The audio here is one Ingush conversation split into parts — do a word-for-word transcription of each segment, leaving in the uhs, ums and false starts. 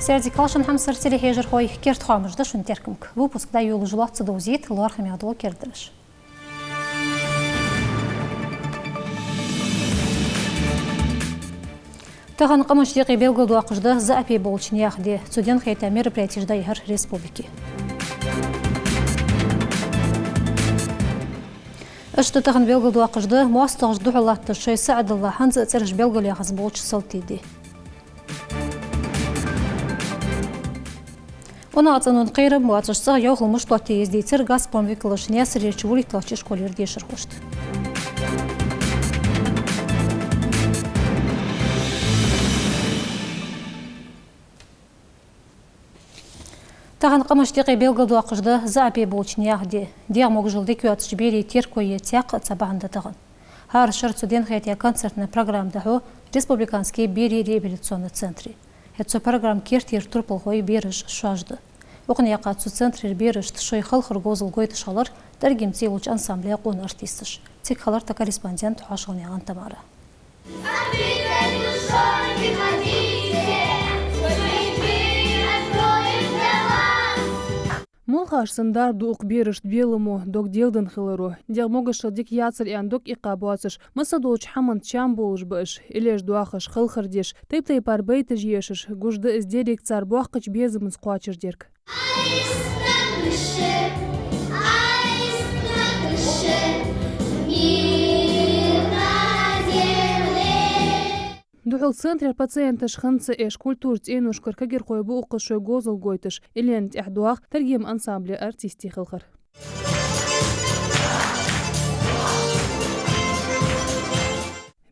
Цердика халшан хьамсара телехьежархой, керда хоамаш да шун теркамга. Выпуск дӀайолалуш лоацца довзийта лоархӀаме дола кердараш. Тахан къамашта юкъе белгалдоаккхаш да зӀапе болча наьха ди. Цу денна хетаяь мероприятеш дӀайихьар республике. Иштта тахан белгалдоаккхаш да моастагӀашта духьал латташ шоай саӀадалла хӀанз а цӀераш белгалъяхаш болча салтий ди. Унахцӏенон кхерам боацаш цӏагӏа йохалмаш лоаттае еза дийцар Газпром векалаша Наьсарерча вуритталча школера дешархошта. Тахан къамашта юкъе белгалдоаккхаш да зӏапе болча наьха ди. Дегӏ могашал дика йоацача берий терко е цхьаккха а цхьа бахьан да тахан. ХӀара шера цу денна хетаяь концертни программа дӏахьу республикански берий реабилитационни центре. ХӀаьта цу программа керттера турпалхой бераш шоаш да. Укх наькъа цу центрера берашта шоай халхара говзал гойташ хилар «Тӏаргим» цӏи йолча ансамбла къона артисташ. Цига хилар тха корреспондент Хьошалнаькъан Тамара. Мулхаш санна дарба ду укх берашта беламо, дог деладенна хиларо. Дегӏ могашал дика яцар аьнна дог иккха боацаш, масса долча хӏаман чам болаш ба уж, иллеш доахаш, халхар деш, тайп-тайпара байташ ешаш, гуш да из деррига цар боккхача безамца кхоачашдерг. Духхьал центрера пациенташ ханна ца эш, культура цӏеношкара кагирхой ба укхаза шоай говзал гойташ. Иллена тӏехьа доагӏа «Тӏаргим» ансамбла артистий халхар.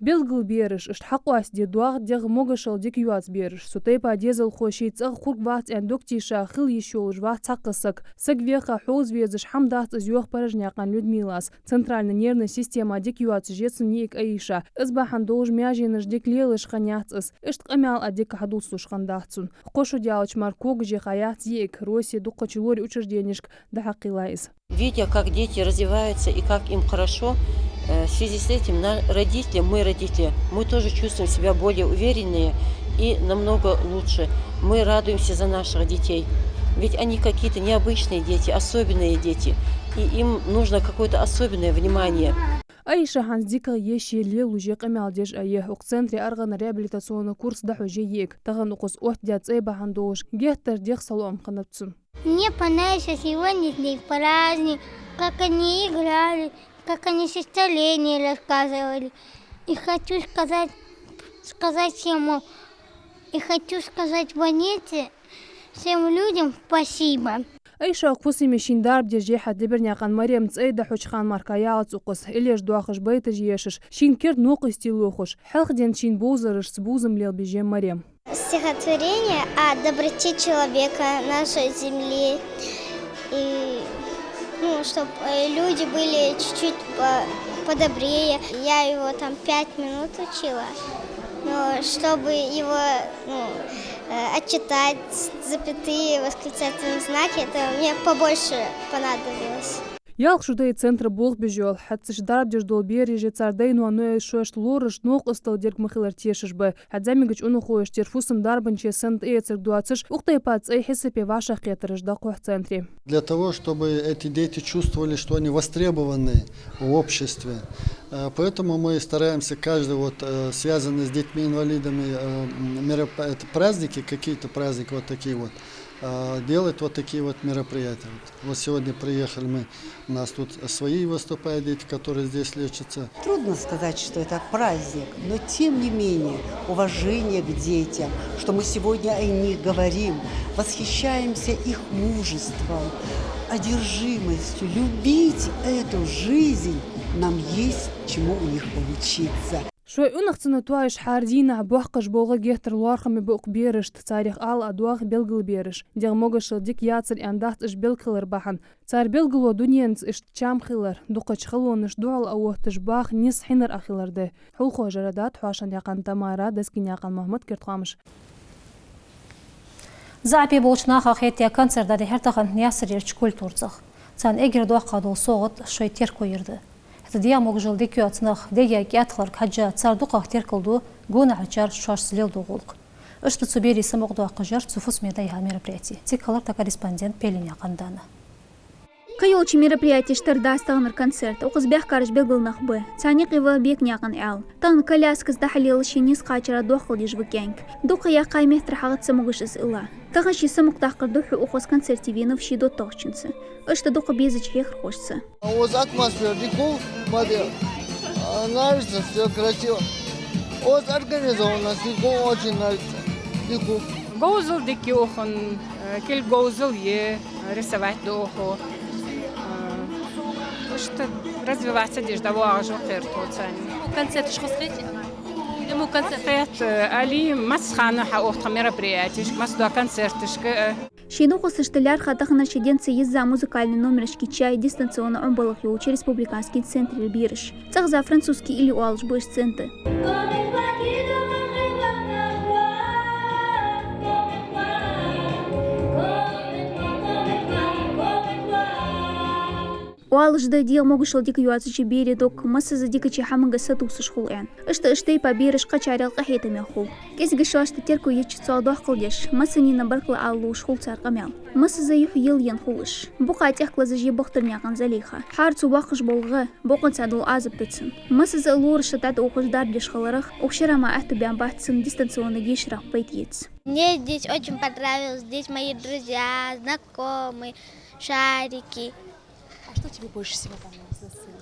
Белгала бераш, иштта хьакъоастаде доагӏа дегӏ могашал дика йоаца бераш. Цу тайпара дезалхо ший цӏагӏа хургвац аьнна дог тийша хила йиш йолаш вац цхьаккха саг. Саг веха хьовза везаш хӏама дац из, йоах Порожнаькъан Людмилас. Центральни нервни система дика йоацаш я цун йиӏиг Айша. Из бахьан долаш маьженаш дика лелаш хиннаяц из. Иштта къамаьл а дика хьадувцалуш хиннадац цун. Кхо шу даьлча мара когаш яха яц йиӏиг, Россе дукхача лорий учрежденешка дӏахьакхийла из. Видя, как дети развиваются и как им хорошо, э, в связи с этим на-, родители, мы, родители, мы тоже чувствуем себя более увереннее и намного лучше. Мы радуемся за наших детей. Ведь они какие-то необычные дети, особенные дети, и им нужно какое-то особенное внимание. Айша хӏанз дикагӏа еш я, лелаш я, къамаьл деш а я. Укх центре аргӏанара реабилитационни курс дӏахьош я йиӏиг. Тахан укхаза оттадаь цӏай бахьан долаш геттара дегӏ салоӏам хиннаб цун. Мне понравился сегодняшний праздник, как они играли, как они стихотворение рассказывали. И хочу сказать, сказать ему, и хочу сказать больнице, всем людям спасибо. Айша укх фусаме шийна дарба деш яхьа Дебирнаькъан Марем цӏай дӏахьоча хана мара ялац укхаза. Иллеш доахаш, байташ ешаш, шийна керда новкъостий лохаш, хьалхаденна шийна бовзарашца бувзам лелабеш я Марем. Стихотворение о доброте человека, нашей земли. И, ну, чтоб, э, люди были чуть-чуть по-, подобрее. Я его там пять минут учила. Но чтобы его, ну, э, отчитать, запятые, восклицательные знаки, это мне побольше понадобилось. Ялх шу да из центре болх беш йола. Хӏанз цу чу дарба деш дола бераш а, цар даь-ноаной а шоашта лорашта новкъостал дерг ма хилара тешаш ба. Хӏанз зӏамигача унахошта ер фусам дарбанче санна тӏаэцарг доацаш, укх тайпара цӏай хьисапе вӏашагӏкхетараш дӏахьу центре. Для того, чтобы эти дети чувствовали, что они востребованы в обществе. Э, поэтому мы стараемся каждый, вот, э, связанный с детьми-инвалидами, э, м, мероп-, это праздники, какие-то праздники вот такие вот, э, делать вот такие вот мероприятия. Вот, вот сегодня приехали мы, у нас тут свои выступают дети, которые здесь лечатся. Трудно сказать, что это праздник, но тем не менее уважение к детям, что мы сегодня о них говорим, восхищаемся их мужеством, одержимостью. Любить эту жизнь нам есть чему у них поучиться. Шоай унахцӏено тоаеш хӏара дийнахьа боккхаш болх геттара лоархӏаме ба укх берашта, царех ала а доагӏа белгала бераш. Дегӏ могашал дика яцар аьнна дац уж белгхилара бахьан. Цар белгало дуненца иштта чам хилар, дукхача халонашта духьал а отташ, баха низ хьинар а хилар да. Хьулхой Жарадат, Хьошалнаькъан Тамара, Дазгинаькъан Мухьмад, керда хоамаш. Зӏапе болча наха хетаяь концерт дӏадихьар тахан Наьсарерча культура цӏагӏа. Царна эггара доккха дола совгӏат шоай терко яр да. Хӏаьта дегӏ могашал дика йоаца нах дега кӏаьда хиларга хьежжа, цар дукхагӏа теркалду гонахьарчар шоашца леладу гӏулакх. Иштта цу берий самукъадоаккхаш яр цу фусаме дӀайихьа мероприяти. Цига хилар тха корреспондент Пелинаькъан Дана. Кхыйолча мероприятешта тара дац тахан концерт. Укхаза баьхкараш белггала нах ба. Царна юкъе ва Бекнаькъан Ӏаьла. Тахан колясказа дӀахьалъелла ший низ кхачара дохкал деш ва кӀаьнк. Дукха яьккхай меттара хьалаца могаш из илла. Тахан ше самукъадаккхар духьа укхаза концерте венав ший доттагӀчунца. Иштта дукха безача хьехархошца. Вот атмосфера дика хул, ма де. А, нравится, всё красиво. Вот организованность дика хул, очень нравится. Дика хул. Говзал дика я укхун, э, кулг говзал я, рисовать ду укхо. Э, иштта развиваться деш дӀавоагӀаш ва кхерто царна. Концерташ хоза хетий? Ему концерт. Хет, э, али массахана хьаухаш тха мероприятешка, массадола концерташка, э. Ший нувхашта лаьрхӀа таханарча денца йизза музыкальни номераш кийчъяьй дистанционни Ӏомабалха йолча республикански центрера бераш. ЦӀагӀа французски илли оалаш ба уж центр. Оалаш да дегӀа могашал дика йоацача берий дог массаза дикача хӀамага сатувсаш хул аьнна. Иштта уж тайпара бераш кхычарел къахетаме хул. КӀезига шоашта терко еча цох дохкал деш, массанена баркал ала лувш хул цар къамаьл. Массаза юхь йилйен хул уж. Букъа тӀехкалазаш я Бахтарнаькъан Залейха. ХӀара цо боаккхаш бола гӀа, бокъонца дола Ӏазап да цун. Массаза а лораша дӀатӀаухаш дарба деш хиларах, укх шера мара аьттув баьннабац цун дистанционни дешарах пайда эца. Мне здесь очень понравилось. Здесь мои друзья, знакомые, шарики. А что тебе больше всего понравилось на сцене?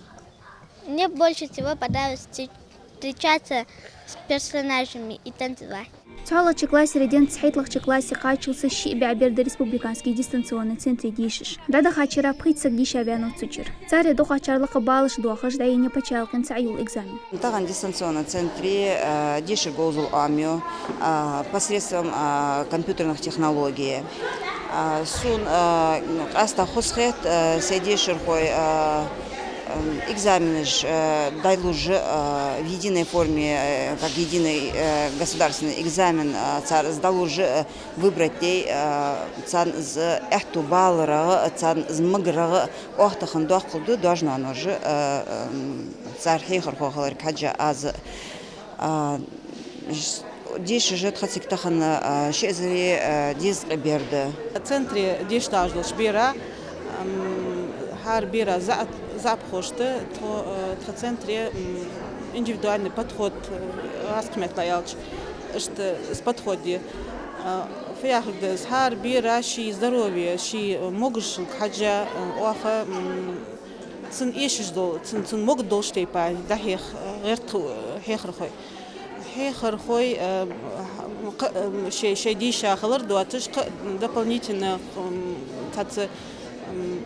Мне больше всего понравилось встре-, встречаться с персонажами и танцевать. ЦхьоалагӀча классера денз цхьайтталагӀча классе кхаччалца шиъ бӀаь бер да республикански дистанционни центре дешаш. ДӀадахача шера пхийтта саг дийша ваьннав цу чура. Царех дукхагӀчар лакха баллаш доахаш дӀаеннай паччахьалкхен цаӀ йола экзамен. Тахан дистанционни центре, э, дешар говзал Ӏомаю, э, посредством, э, компьютерных технологий. Э, сона, э, къаьстта хоза хет, э, сай дешархой, э, м, экзаменаш, э, дӀалуш, э, в единой форме, э, как единый, э, государственный экзамен, э, цар из дӀалуш, э, выбрать дой, э, царна из аьттув баларах, царна из магарах, оаха тахан доккхал ду, должно оно же, э, м, цар хьехархо хиларга хьежжа аз, э, дешаш тха цига тахан, э, ши эзари, э, дезткъа бер да. Центре дешаш долча бера, м, хӀара бера заӀ-, заӀапхошта тхо, э, тха центре, м, индивидуальный подход, э, гӀазкхий меттала аьлча, иштта из подход я. Э, фу яхилга да из, хӀара бера ший здоровье, ший могашалга хьежжа, э, оаха, м, цунна эшаш дола, цун, цунна мога долча тайпара дӀахьех, э, гӀерт, э, хьехархой. Хьехархой, э, кхы, э, шоай, шоай дийша хилар доацаш, кхы дополнительно, м, цхьацца, м,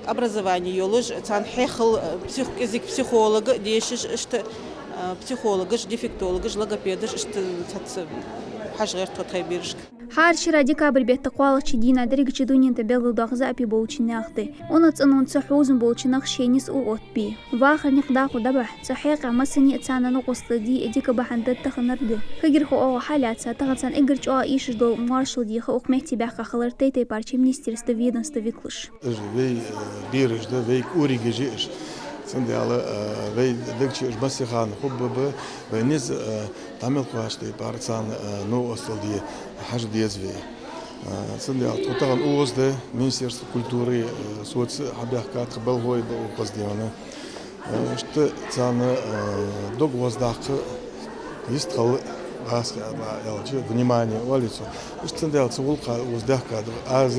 образование йолаш, царна хьехал, э, псих-, кӀезига психолога дешаш, иштта, э, психологаш, дефектологаш, логопедаш, иштта цхьацца хьажа гӀерт тхо тхоай берашка. ХӀара шера декабрь бетта кхоалагӀча дийнахьа дерригача дунен тӀа белгалдоаккх заӀапе болча наьха ди. УнахцӀенонца хьувзам болча наха шоай низ ур оттабе. Вахара никъ дакъа дӀабахьа, цу хьакъехьа массане а царна новкъостал де а дика бахьан да таханара ди. Кагирхой оагӀув хьалаьца, тахан царна эггара чӀоагӀа эшаш дола моаршал деха укх метте баьхка хилар тайп-тайпарча министерствай, ведомствай викалаша. Уж вай, э, бераш да, вай кӀоригаш я уж. Цудухьа, э, вай дагчи уж массехана хургба, вай низ, э, дӀа мел кхоачача тайпара царна, э, новкъостал де хьажа деза вай. Э, цудухьа тхо тахан укхаза да, Министерство культуры, э, соца хьабаьхка тха белгӀалой ба укхаза дена. Э, иштта царна, э, дог гӀоздаккха йистхила, гӀазкхий меттала аьлча, внимание оалий цох. Иштта цудухьа цу гӀулакха укхаза даьхка да. Аз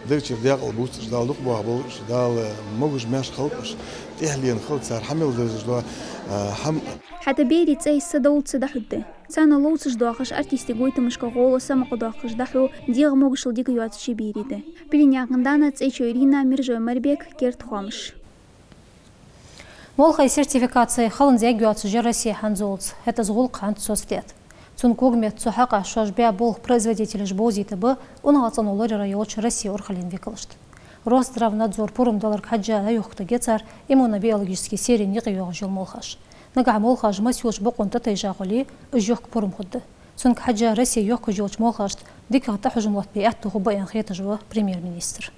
дагчура даькъала бувцараш, Дала дукха боахаболба уж, Дала могаш-маьрша хилба уж, тӀехьленна хилда цар, хьа мел дезаш дола, э, хӀама. ХӀаьта берий цӀай са довлаца дӀахьоргда. Царна ловцаш доахаш, артистий гойтамашка гӀолла самукъадоаккхаш дӀахьу дегӀа могашал дика йоацача берий ди. Пелинаькъан Дана, ЦӀечой Ирина, Мержой Марбек, «Керда хоамаш». Молхай сертификаци халонца яггйоацаш я Россе хӀанзалца, хӀаьта из гӀулакх хӀанз соцадаьд. Цун когаметта цу хьакъехьа шоаш баь болх производителаша бовзийта ба унахцӀено лораяра йолча Россе урхален викалашта. Росздравнадзор пурам даларга хьежжа дӀайохкадаьд цар иммунобиологически серийна юкъе йоагӀаш йола молхаш. Нагахьа молхаш масса йолча бокъонна тӀатайжа хуле, уж йохка пурам хургда. Цунга хьежжа Россе йохкаш йолча молхашта дикагӀа тӀахьожам лоаттабе аьттув хургба аьнна хеташ ва премьер-министр.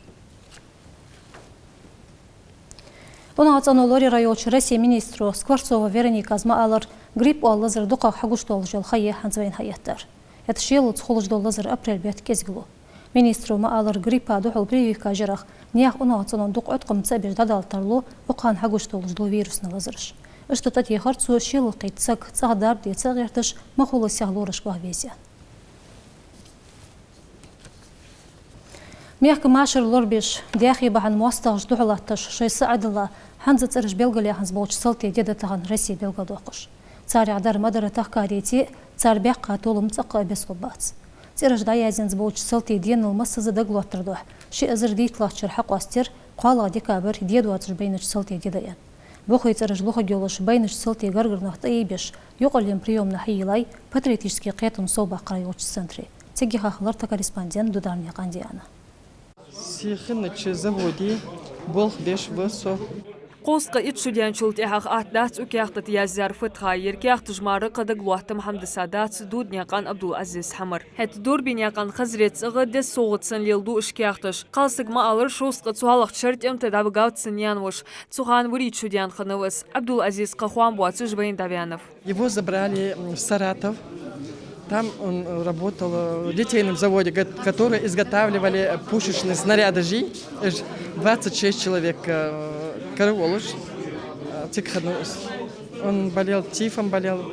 УнахцӀено лораяра йолча Россе министро Скворцова Вероникас ма аллара, грипп оала лазар дукхагӀа хьагуш долаш йола ха я хӀанз вайна хьаэттар. ХӀаьта шелалца хулаш дола лазар апрель бетта кӀезига лу. Министро ма аллара, гриппа духьал прививка яр, наьха унахцӀенон дукха Ӏоткъам ца беш дӀадала тарлу укх хана хьагуш долаш дола вирусни лазараш. Иштта тӀатехар цо шелалкхийтта саг цӀагӀа дарба де ца гӀерташ, ма хулла сиха лорашка ваха веза. Мехка машар лорабеш, даьхе бахьан моастагӀашта духьалатташ шоай са Ӏадала, хӀанз цӀераш белгалъяь хӀанз болча салтий ди да тахан Россе белгалдоаккхаш. Царех дар ма дарра тахка деций, цар баьккха толам цӀаккха а бесхургбац. ЦӀераш дӀаязъенза болча салтий денал массаза дагалоаттар духьа, ши эзар дийтталагӀча шера хьакъоастаяр кхоалагӀа декабрь де доацаш байнача салтий ди да аьнна. Бухий цӀераш лохаргйолаш байнача салтий гаргара нах тӀаийбеш, юкъарлен приёмна хьайийллай патриотически кхетам совбаккхара йолча центре. Цига хьахилар тха корреспондент Дударнаькъан Диана. Сиханнача заводе болх беш ва со. Кхузткъа итт шу даьнначул тӀехьагӀа атта дац укх каьхата тӀа язъяьр фу тха. Ер каьхаташ мара кхы дагалоаттам хӀама дисса дац Дуднаькъан Ӏабдул-Ӏазиза хьамара. ХӀаьта Дорбенаькъан Хазрета цӀагӀа деза совгӀат санна леладу уж каьхаташ. Кхалсаг ма аллара, шовзткъа цхьоалагӀча шера тӀем тӀа дӀабигав цун наьнавоша. Цу хана вурийтта шу даьнна хиннав из. Ӏабдул-Ӏазиз кхы хоам боацаш вайна дӀаваьннав. Его забрали, м, в Саратов. Там он, э, работал, э, в литейном заводе, ко-, который изготавливали, э, пушечные снаряды жи. Э, ж-, двадцать шесть человек, э, караулаш. Э, цига хиннав из. Он болел, тифом болел,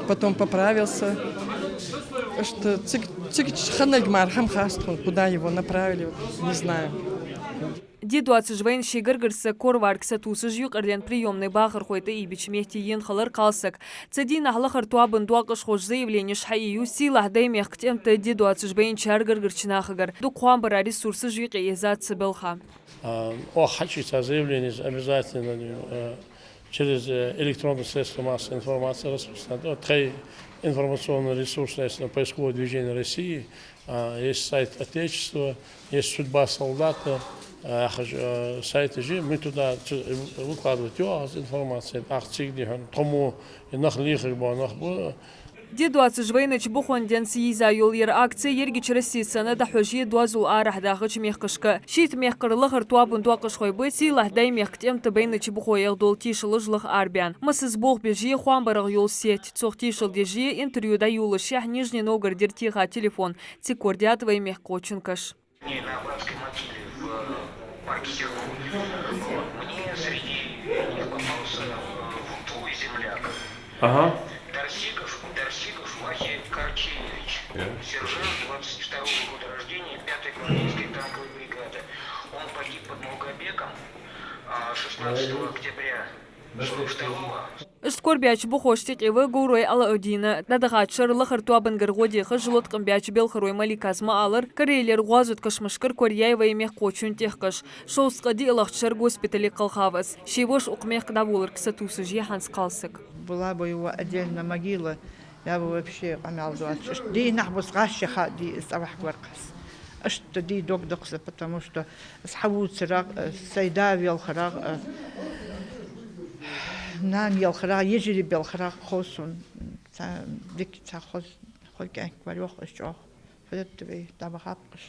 потом поправился. Иштта цига, цига хиннарг мара хӀама хац тхона, куда его направили, не знаю. Ди доацаш вайна ший гаргара саг кораварга сатувсаш юкъарлен приёмни бахархой тӀаийбича метте ена хилар кхалсаг. Цу дийнахьа лахара тоабан доакъашхоша заявленеш хьаийю сийлахьа Даьймехка тӀем тӀа ди доацаш байначар гаргарча нахагара. Дукха хоам бара ресурсаш юкъе эзац цу балха. А, оаха хьачуяьча заявленеш обязательно, а, через, э, электронные средства массовой информации распространять. Вот тхоай информационный ресурс, если поисковое движение России, а, есть сайт Отечества, есть Судьба солдата, а, яхаш, а, сайты жи, мы туда ц-, выкладывать йоах информацию, ах цига дихьан, тхо мо, и нах лехаш ба, нах ба. Ди доацаш вайнача бухонна денз йийза йола ер акци ерригача Россе санна дӀахьош я доазол арахьа дахача мехкашка. Шийтта мехкара лахара тоабан доакъашхой ба сийлахьа Даьймехка тӀем тӀа байнача бухоех дола тешалаш лаха арабаьнна. Массаза болх беш я хоам барах йола сеть. Цох тешал деш я интервью дӀайолалушшехь Нижний Новгородера теха телефон. Цига корадаьд вай мехкахочун каш. На братской могиле в, э, парке Серпухове. Вот. Мне среди них попался, э, вот твой земляк. Ага. Дарсигов, Дарсигов Вахи Карчиевич. Я. Сержант двадцать второго года рождения пятой гвардейской танковой бригады. Он погиб под Малгобеком, а, шестнадцатого октября сорок второго. Иштта корабаьча бухошта юкъе ва Говрой Алауддин. ДӀадахача шера лахара тоабангара гӀо дехаш латкъам баьча белхарой Маликас ма аллара, караеллера гӀазот кашамашкара кораяьй вай мехкахочун тӀехкаш. Шовзткъа диълагӀча шера госпитале кхелхав из. Ший воша укх мехка дӀаволларга сатувсаш я хӀанз кхалсаг. Была бы его отдельно могила, я бы вообще къамаьл доацаш. Иштта дийнахьа бус гӀаш яха ди из цӀавахьаргвар-кх из. Иштта ди дог да-кх из, потому что из хьавувцарах, э, сай да велхарах, э, нана елхарах, йижарий белхарах хов сона. Цхьа дика, цхьа хоза, хоза кӀаьнк вар йоах из чӀоагӀа. Фу деттаргвий, дӀабахаб-кх уж.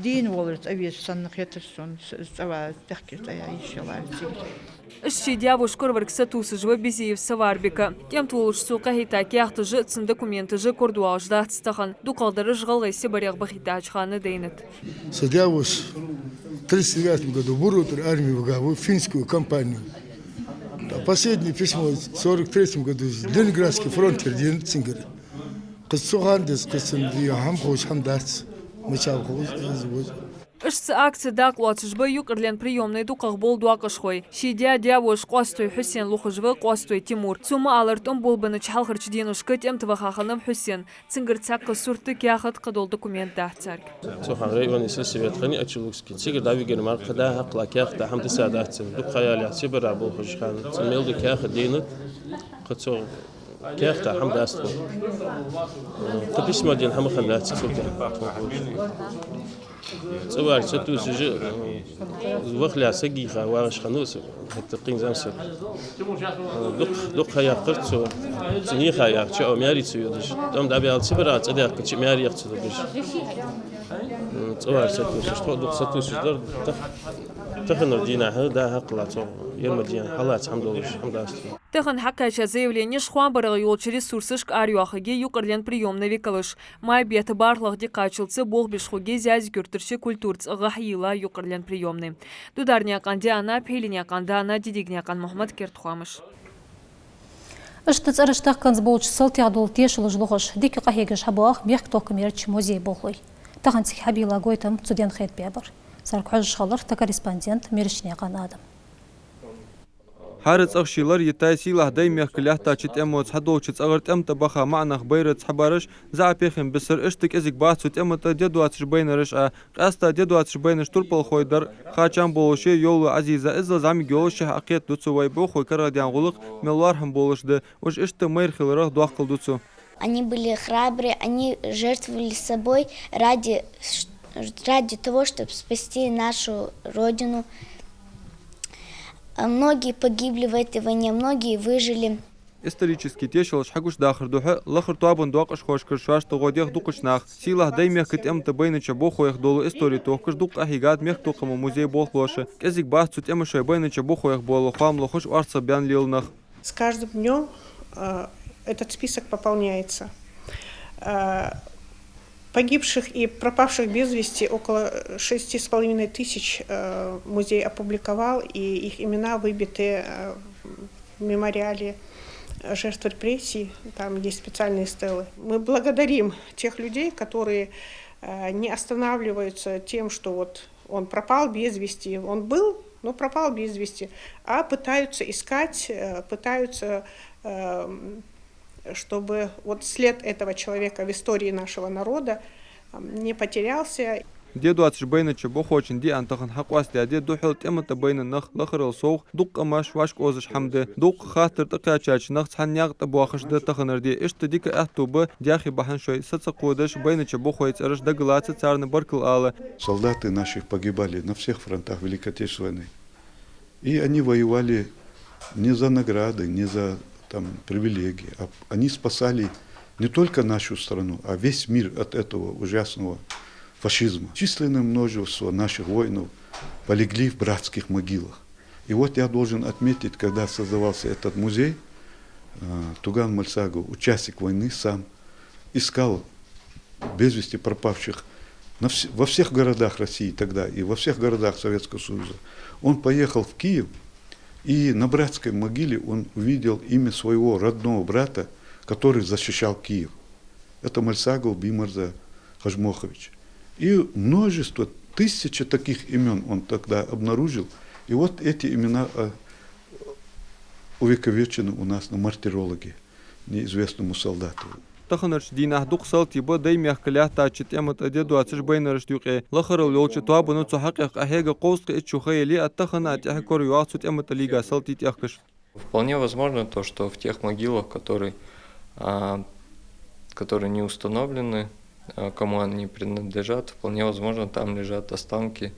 Дийна волаш цӀавеча санна хетар сона, с-, цӀавала тӀехкаш цӀаяь йиш йолаш цига. Иштта ший даь-воша кораварга сатувсаш ва Бизиев Саварбик. ТӀем тӀа волаш цо къахьийта каьхаташ а, цун документаш а корадоагӀаш дац тахан. ДукхагӀдараш ГӀалгӀай Сибарех бахийтача хана дайнад. Са даь-воша тридцать девятом году в Буро тӀара арме вигав в финскую компанию. А последнее письмо сорок третьем году Ленинградский фронт тӀара денад цунгара. Кхы цу хана денз, кхы цунна дийна хӀама ховш хӀама дац, мичахьа ховш из воз. Иштта цу акце дакъа лоацаш ба юкъарлен приёмни дукхагӀа бола доакъашхой. Ший даь-даь-воша Къоастой Хьусен лохаш ва Къоастой Тимур. Цо ма аллара, тӀом болабеннача хьалхарча деношка тӀем тӀа ваха хиннав Хьусен. Цунгара цхьаккха сурт, каьхат, кхыдола документ дац царга. Цу хана районни сельсовет хиннай Ачалукский. Цига дӀавигар мара кхы дӀа-хьа кхелла каьхат, хӀама дисса дац цун. Дукха ха ялалехь Сибаре болхача хана цун мел да каьхат денад, кхы цу каьхата хӀама дац тхона. Кхы письмо денна хӀама хиннадац цу тӀа. ЦӀавара ца тувсаш, вахале саг йийха вагӀаш хиннав со, хӀаьта кхийна зӀамсаг. Дукха, дукха ха яьккхар цо, цу неха яхача, а маьре ца йодаш. ТӀом дӀабаьлча Сибаре цӀадаьккхача, маьрех ца догаш. ЦӀавара ца тувсаш, тхо а дукха сатувсаш дар, тах-, таханара дийнахьа дӀа-хьа кхелла цо, ер ма дий, хьалаца хӀама долаш, хӀама дац тхона. Тахан хьакхаьча заявленеш хоамбарах йолча ресурсашка арайоахаргья юкъарлен приёмни викалаш. Май бетта бархӀлагӀа ди кхаччалца болх беш хургья Зязий-Юртарча культура цӀагӀа хьайийлла юкъарлен приёмни. Дударнаькъан Диана, Пхьиленаькъан Дана, Дидигнаькъан Мухьмад, «Керда хоамаш». Иштта цӀераш тахканза болча салтех дола тешалаш лохаш, дика къахьегаш хьабоагӀа мехка тохкама ярча музея болхлой. Тахан цига хьабийлла гойтам цу ден хетабаьбар. Царга хьожаш хилар тха корреспондент Мирачнаькъан Адам. ХӀара цӀагӀа ший лар йитай сийлахь Даймехка лаьттача тӀема цхьадолча цӀагӀара тӀема тӀа баха маӀа нах байрацара хьабараш, зӀапехам бисар, иштта кӀезига бац цу тӀема тӀа де доацаш байнараш а. Къаьстта де доацаш байнараш турпалхой дар, кхачам болаш я Йовлой Ӏазиза, иззал зӀамига йолаш шийх Ӏокхетаду цо вай бӀухой карагӀдаьнна гӀулакх мел лоархӀам болаш да, уж иштта майра хиларах доаккхал ду цо. Они были храбры, они жертвовали собой ради, ради того, чтобы спасти нашу Родину. А многие погибли в этой войне, многие выжили. Исторически тешалаш хьагучадахар духьа лахара тоабан доакъашхошкара шоашта гӀо дех дукхача наха. Сийлахь Даймехка тӀема тӀа байнача болхлойх дола истори тохкаш дукха къахьийгад мехка тохкама музея болхлоша. КӀезига бац цу тӀема шоай байнача болхлойх бола хоам лохаш орцах баьнна лела нах. С каждым днём, э, этот список пополняется. Э, погибших и пропавших без вести около шести с половиной тысяч, э, музей опубликовал, и их имена выбиты, э, в мемориале жертв репрессий. Там есть специальные стелы. Мы благодарим тех людей, которые, э, не останавливаются тем, что вот он пропал без вести. Он был, но пропал без вести. А пытаются искать, э, пытаются, эм, чтобы вот след этого человека в истории нашего народа, ам, не потерялся. Де доацаш байнача болхлочун диан тахан хьакъоастадаь ди духьал тӀема тӀа байна нах лахарал совгӀа дукха къамаш вӀашкаозаш хӀама да. Дукха хаттар тӀакхаьчача нах цхьан наькъа тӀа боахаш да таханара ди. Иштта дика аьттув ба, даьхе бахьан шоай са ца кходаш, байнача болхлой цӀераш дагалаца царна баркал ала. Солдаты наши погибали на всех фронтах Великой Отечественной войны. И они воевали не за награды, не за, там, привилегии, а они спасали не только нашу страну, а весь мир от этого ужасного фашизма. Численное множество наших воинов полегли в братских могилах. И вот я должен отметить, когда создавался этот музей, э, Туган Мальсагов, участник войны сам, искал без вести пропавших на вс-, во всех городах России тогда и во всех городах Советского Союза. Он поехал в Киев, и на братской могиле он увидел имя своего родного брата, который защищал Киев. Это Мальсагов Биймарза Хажмохович. И множество, тысячи таких имён он тогда обнаружил. И вот эти имена, а, увековечены у нас на мартирологии неизвестному солдату. Таханарча дийнахьа дукха салтий ба Даймехка лаьттача тӀема тӀа де доацаш байнарашта юкъе. Лахарал йолча тоабано цу хьакъехьа къахьега кховзткъеи итт шу ха яле а, тахан а тӀехьа корайоагӀа цу тӀема тӀа лийга салтий тӀехкаш. Вполне возможно то, что в тех могилах, которые, а, которые не установлены, а, кому они принадлежат, вполне возможно, там лежат останки,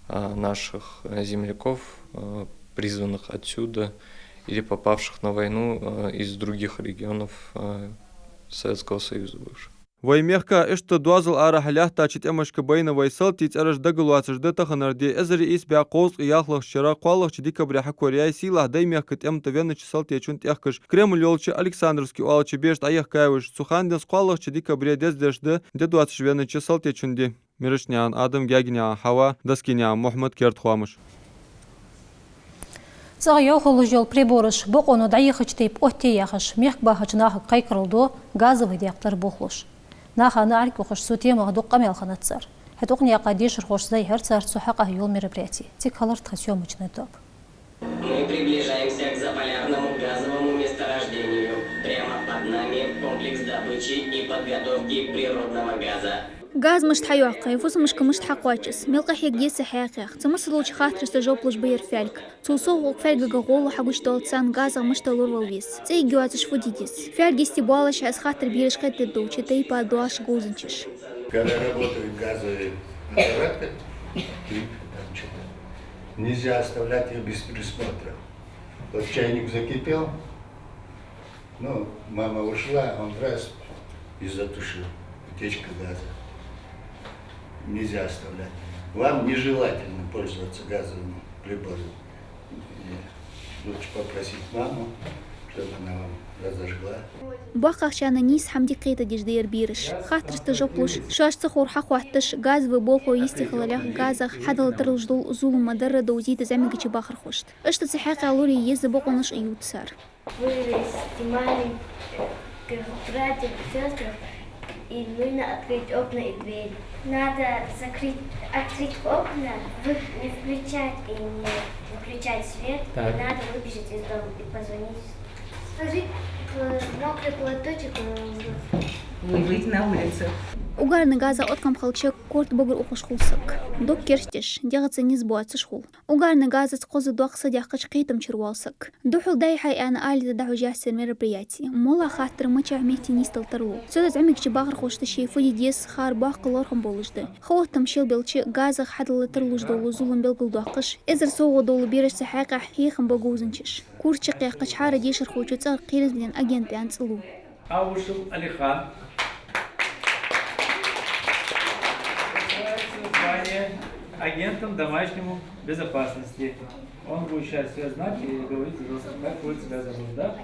а, наших, а, земляков, а, призванных отсюда или попавших на войну, а, из других регионов, а, Советского Союза бывших. Вай мехка иштта доазол арахьа лаьттача тӀемашка байна вай салтий цӀераш дагалоацаш да таханара ди. Эзар ийс бӀаь кховзткъеи ялхлагӀча шера кхоалагӀча декабре хьакораяьй сийлахь Даймехка тӀема тӀа веннача салтечун тӀехкаш. Кремль йолча Александровски оалача беша дӀаяхкаь уж. Цу хана денз кхоалагӀча декабре дездеш да де доацаш веннача салтечун ди. Мирачнаькъан Адам, Гаьгенаькъан Хьава, Доскинаькъан Мухьмад, «Керда хоамаш». ЦӀагӀа йовхалуш йола прибораш бокъонца дӀаехача тайпа оттае яхаш, мехка бахача нахага кхайкарал ду газовый декъа тара болхлоша. Нахана Ӏаркъухаш цу темах дукха къамаьл хиннад цар. ХӀаьта укх наькъа дешархошта зайхьар цар цу хьакъехьа йола мероприяти. Цига хилар тха съёмочни тоаба. Мы приближаемся к заполярному газовому месторождению. Прямо под нами комплекс добычи и подготовки природного газа. Газа мишта хьайоаккх, фусамашка мишта хьакхоач из, мел къахьега деза хьакхех, цу массадолча хаттарашта жоп луш ба ер фаьлг. Цул совгӀа укх фаьлгага гӀолла хьагучадоал царна газах мишта лоравала веза, цӀи йигъ йоацаш фу де деза. Фаьлг йисте боаллашехь из хаттар бераш хетадергдолча тайпара доагӀаш говзанчаш. Когда работают газовые аппараты, там что-то, нельзя оставлять её без присмотра. Вот чайник закипел, ну, мама ушла, он раз и затушил. Утечка газа. Нельзя оставлять. Вам нежелательно пользоваться газовыми приборами. Лучше попросить маму, БоккхагӀчарна нийса хӀама дика кхетадеш да ер бераш. Хаттарашта жоп луш, шоашта ца ховр хьахотташ, газовый болхлой йисте хиларах, газах хьадала тарлуш дола зулам ма дарра довзийта зӀамигача бахархошта. Иштта цу хьакъехьа лорае еза бокъонаш а ю цар. Вывели снимальный, э, к-, братьев и сёстрах, и нужно открыть окна и двери. Надо закрыть, открыть окна, вы-, не включать и не выключать свет. Так. И надо выбежать из дома и позвонить. Сложить, э, мокрый платочек, э, в... Вы-, выйти на улицу. Угарни газах откам хилча, корта богар ухаш хул саг. Дог керстадеш, дегӀаца низ боацаш хул. Угарни газаца кхозза доккха са даьккхача кхетамчура воал саг. Духхьал дӀайихьай аьнна, ала тӀа дӀахьош яц ер мероприяти. МоллагӀа хаттар мичахьа метте нийсдала тарлу. Цудухьа зӀамигача бахархошта шоай фу де деза хар боккха лоархӀам болаш да. Ха оттам шелбелча, газах хьадала тарлуш дола зулам белгалдоаккхаш, эзар совгӀа дола бераш цу хьакъехьа хьехам ба говзанчаша. Курс чакхъяьккхача хӀара дешархочо цӀагӀара кхеразденна агент аьнна цӀи лу. Аушев Алихан. Присваивается звание агентом домашнему безопасности. Он будет сейчас всё знать и говорить жёстко, как будет себя заблуждать.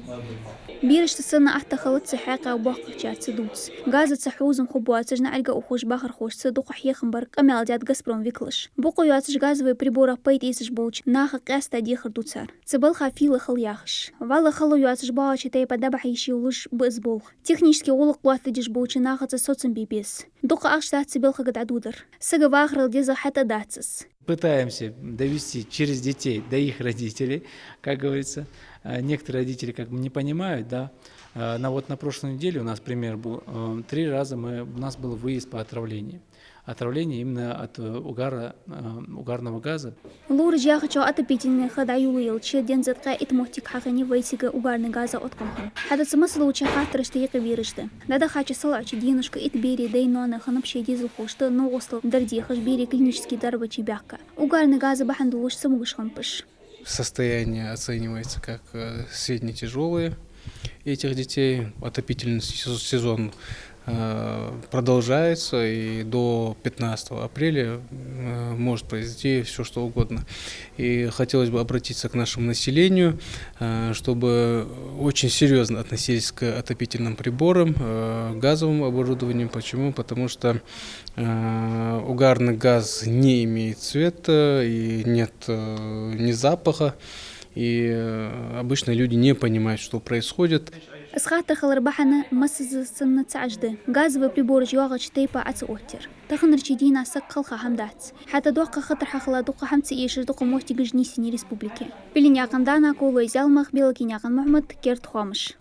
Молодец. Берашта санна атта хилац цу хьакъехьа боккхагӀчарца дувца. Газаца хьувзам хургбоацаш наӀарга ухаш бахархошца дукха хьехам бар къамаьл даьд «Газпром» викалаша. Бокъо йоацаш газовый приборах пайда эцаш болча наха къаьстта дехар ду цар. Цу балха фийла хила яхаш. ВаллахӀи, хало йоацаш боагӀача тайпара дӀабахьа йиш йолаш ба из болх. Технически гӀулакх лоаттадеш болча нахаца соцам бе беза. Дукха ахча дац цу балхага дӀадодар. Сага вахарал деза хӀаьта а дац из. Пытаемся довести через детей до их родителей, как говорится. А, некоторые родители как бы не понимают, да. А, но вот на прошлой неделе у нас пример был. Э, три раза мы, у нас был выезд по отравлению. Отравление именно от, э, угара, э, угарного газа. Лораш яхачох, отопительни ха дӀайолаялча денз ткъаь итт моттиг хьахиннай вайцига угарни газах откам хинна. ХӀаьта цу масала чу хаттарашта юкъе бераш да. ДӀадахача салоӀача деношка итт берий дай-ноаной хиннаб шоай дезалхошта новкъостал дар дехаш берий клинически дарбанче баьхка. Угарни газа бахьан долаш цамогаш хиннаб уж. Состояние оценивается как, э, средне-тяжёлое этих детей. Отопительный се-, сезон, э, продолжается, и до пятнадцатого апреля, э, может произойти всё, что угодно. И хотелось бы обратиться к нашему населению, э, чтобы очень серьёзно относились к отопительным приборам, э, газовому оборудованию. Почему? Потому что Э, угарный газ не имеет цвета и нет, э, ни запаха, и, э, обычно люди не понимают, что происходит. Из хаттар хилара бахьан массаза санна ца Ӏаш да. Газовый прибораш йоагӀача тайпара Ӏо ца оттаяр. Таханарча дийнахьа саг кхелха хӀама дац. ХӀаьта доккха хатар хьахила дукха хӀама ца эшаш дукха моттигаш нийсъеннай республике. Пеленаькъан Дана, Колой Зялмах, Белоканаькъан Мухьмад, «Керда хоамаш».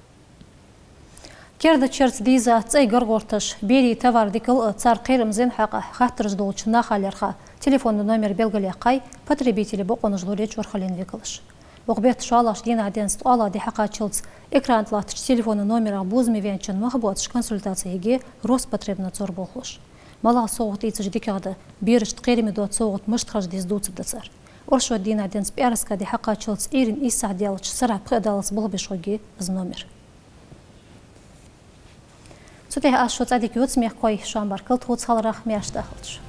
Керда черца дийза цӀай гаргӀорташ, берий товар дикал а цар кхерам зен хьакъехьа хаттараш долча наха лаьрхӀа телефона номер белгалъяьккхай потребителий бокъонаш лорача урхален викалаша. Укх бетта шоллагӀча дийнахьа денз ткъоалагӀа ди хьакхаччалца экрана тӀа латтача телефона номерах бувзаме ваьнначоа мах боацаш консультаци йиге Роспотребнадзора болхлоша. МалагӀа совгӀат ийцача дикагӀа да, берашта кхераме доаца совгӀат мишта харжа деза дувцаргда цар. Оршота дийнахьа денз пӀаьраска ди хьакхаччалца Ӏуйрийна ийс сахьат даьлча сарахьа пхи а даллалца болх беш хургья из номер. Цу тӀа аз шо цӀадика йоаца, мехкахой, шоана баркал тхоца хиларах, маьрша дахалда шо.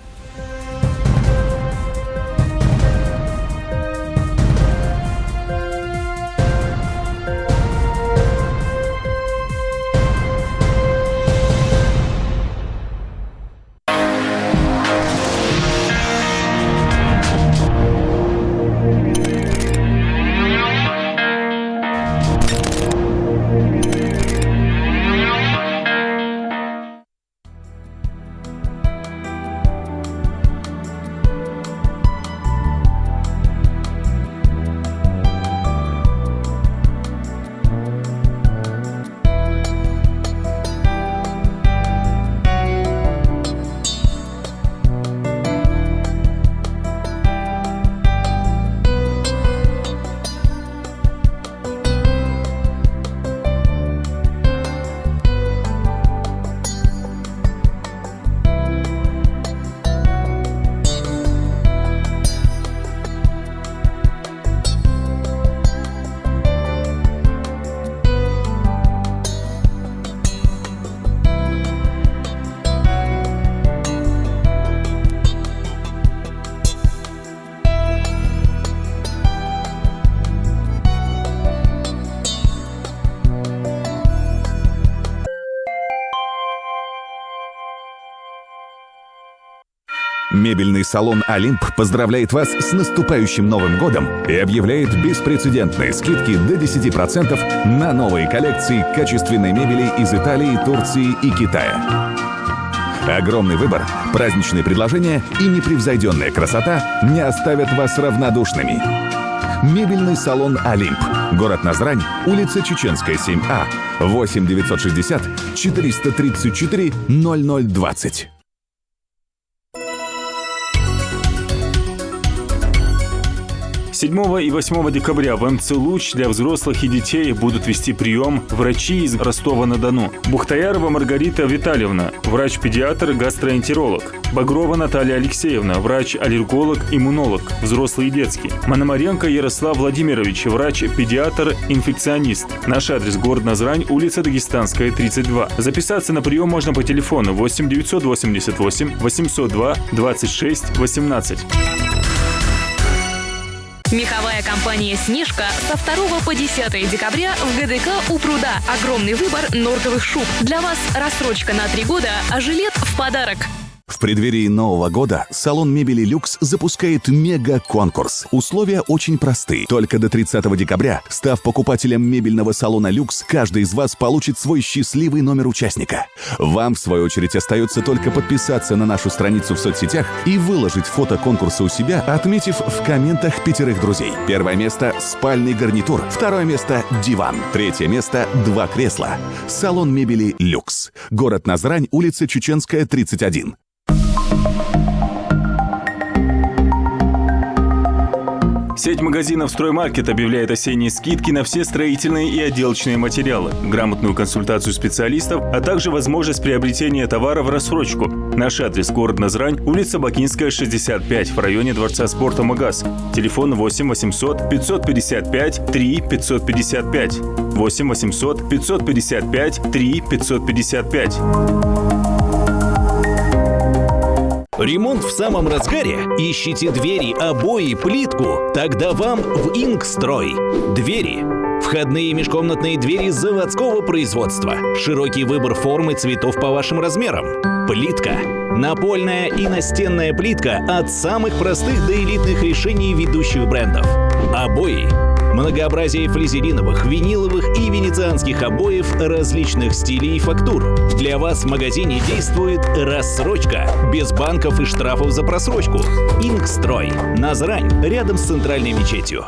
Мебельный салон «Олимп» поздравляет вас с наступающим Новым годом и объявляет беспрецедентные скидки до десяти процентов на новые коллекции качественной мебели из Италии, Турции и Китая. Огромный выбор, праздничные предложения и непревзойдённая красота не оставят вас равнодушными. Мебельный салон «Олимп». Город Назрань, улица Чеченская, семь А, восемь девятьсот шестьдесят четыреста тридцать четыре ноль ноль двадцать. Седьмого и восьмого декабря в М Ц «Луч» для взрослых и детей будут вести приём врачи из Ростова-на-Дону. Бухтаярова Маргарита Витальевна, врач-педиатр-гастроэнтеролог. Багрова Наталья Алексеевна, врач-аллерголог-иммунолог, взрослый и детский. Мономаренко Ярослав Владимирович, врач-педиатр-инфекционист. Наш адрес: город Назрань, улица Дагестанская, тридцать два. Записаться на приём можно по телефону восемь девятьсот восемьдесят восемь восемьсот два двадцать шесть восемнадцать. Меховая компания «Снежка» со второго по десятое декабря в Г Д К у пруда. Огромный выбор норковых шуб. Для вас рассрочка на три года, а жилет в подарок. В преддверии Нового года салон мебели «Люкс» запускает мега-конкурс. Условия очень просты. Только до тридцатого декабря, став покупателем мебельного салона «Люкс», каждый из вас получит свой счастливый номер участника. Вам, в свою очередь, остаётся только подписаться на нашу страницу в соцсетях и выложить фото конкурса у себя, отметив в комментах пятерых друзей. Первое место — спальный гарнитур, второе место — диван, третье место — два кресла. Салон мебели «Люкс». Город Назрань, улица Чеченская, тридцать один. Сеть магазинов «Строймаркет» объявляет осенние скидки на все строительные и отделочные материалы, грамотную консультацию специалистов, а также возможность приобретения товара в рассрочку. Наш адрес: город Назрань, улица Бакинская, шестьдесят пять, в районе Дворца спорта «Магас». Телефон: восемь восемьсот пятьсот пятьдесят пять три пятьсот пятьдесят пять. Восемь восемьсот пятьсот пятьдесят пять три пятьсот пятьдесят пять. Ремонт в самом разгаре? Ищете двери, обои, плитку? Тогда вам в «Ингстрой». Двери. Входные и межкомнатные двери заводского производства. Широкий выбор форм и цветов по вашим размерам. Плитка. Напольная и настенная плитка от самых простых до элитных решений ведущих брендов. Обои. Многообразие флизелиновых, виниловых и венецианских обоев различных стилей и фактур. Для вас в магазине действует рассрочка. Без банков и штрафов за просрочку. «Ингстрой». Назрань, рядом с центральной мечетью.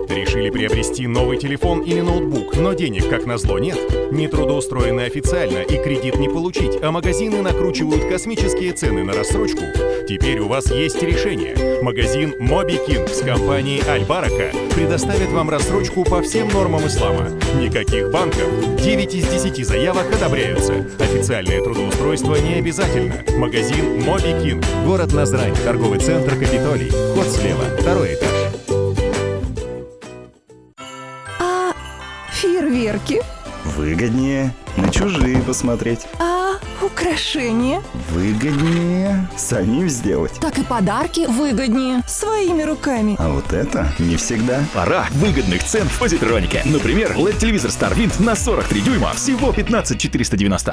Решили приобрести новый телефон или ноутбук, но денег, как назло, нет? Не трудоустроены официально и кредит не получить, а магазины накручивают космические цены на рассрочку? Теперь у вас есть решение. Магазин Моби Кинг с компанией Аль-Барака предоставит вам рассрочку по всем нормам ислама. Никаких банков. Девять из десяти заявок одобряются. Официальное трудоустройство не обязательно. Магазин Моби Кинг. Город Назрань. Торговый центр «Капитолий». Вход слева. Второй этаж. А фейерверки? Выгоднее на чужие посмотреть. А украшения? Выгоднее самим сделать. Так и подарки выгоднее своими руками. А вот это не всегда. Пора выгодных цен в «Позитронике». Например, лед-телевизор Starwind на сорок три дюйма всего пятнадцать четыреста девяносто.